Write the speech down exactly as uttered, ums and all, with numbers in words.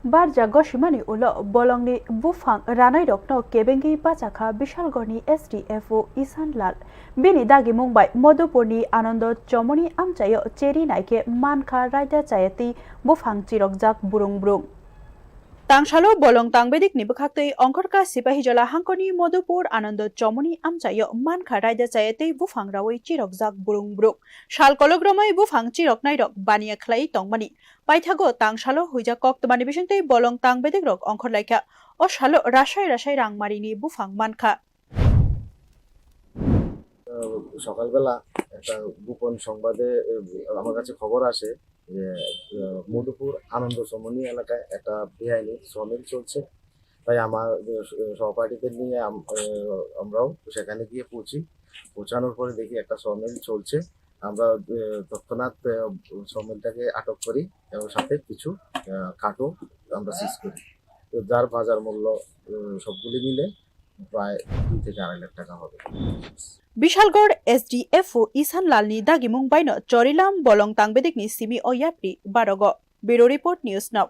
Barja gosimani ulo bolongni buphang ranairokno kebengwi bachakha Bishalgorni S D F O Isan Lal. Bini dagimung bai Modupurni Anando Chomoni amchaio cheri naikhe mankha raida chayatwi buphang chirokjak burung burung. Tangsalo bolong tangbedikni bwkhaktwi ongkhorka Sipahijola hangkoni Modupur Anando Chomoni amchaio mankha raida chayatwi buphang rawi chirokjak burung burung. Sal kolok romwi buphang chiroknairok baniya khlai tongmani. Paithago tangsalo huijak koktwmani bisingtwi bolong tang bedekrok ongkhor laikha. O salo rasai rasai rangmarini buphang mankha. সকালবেলা একটা গোপন সংবাদে আহ, আমার কাছে খবর আসে যে আহ, মধুপুর আনন্দ সমনি এলাকায় একটা বেআইনি সমিল চলছে। তাই আমার আহ, সহপাঠীদের নিয়ে আম- আহ, আমরাও সেখানে গিয়ে পৌঁছি। পৌঁছানোর পরে দেখি একটা সমিল চলছে। আমরা আহ, তৎক্ষণাৎ আহ, সমিলটাকে আটক করি এবং সাথে কিছু আহ, কাঠও আমরা সিজ করি। তো যার বাজার মূল্য আহ, সবগুলি মিলে প্রায় দুই থেকে আড়াই লাখ টাকা হবে। Bishalgor S D F O Isan Lalni dagimung baino chorilam bolong tangbedikni simi o yapri barogo. Bureau Report, News Now.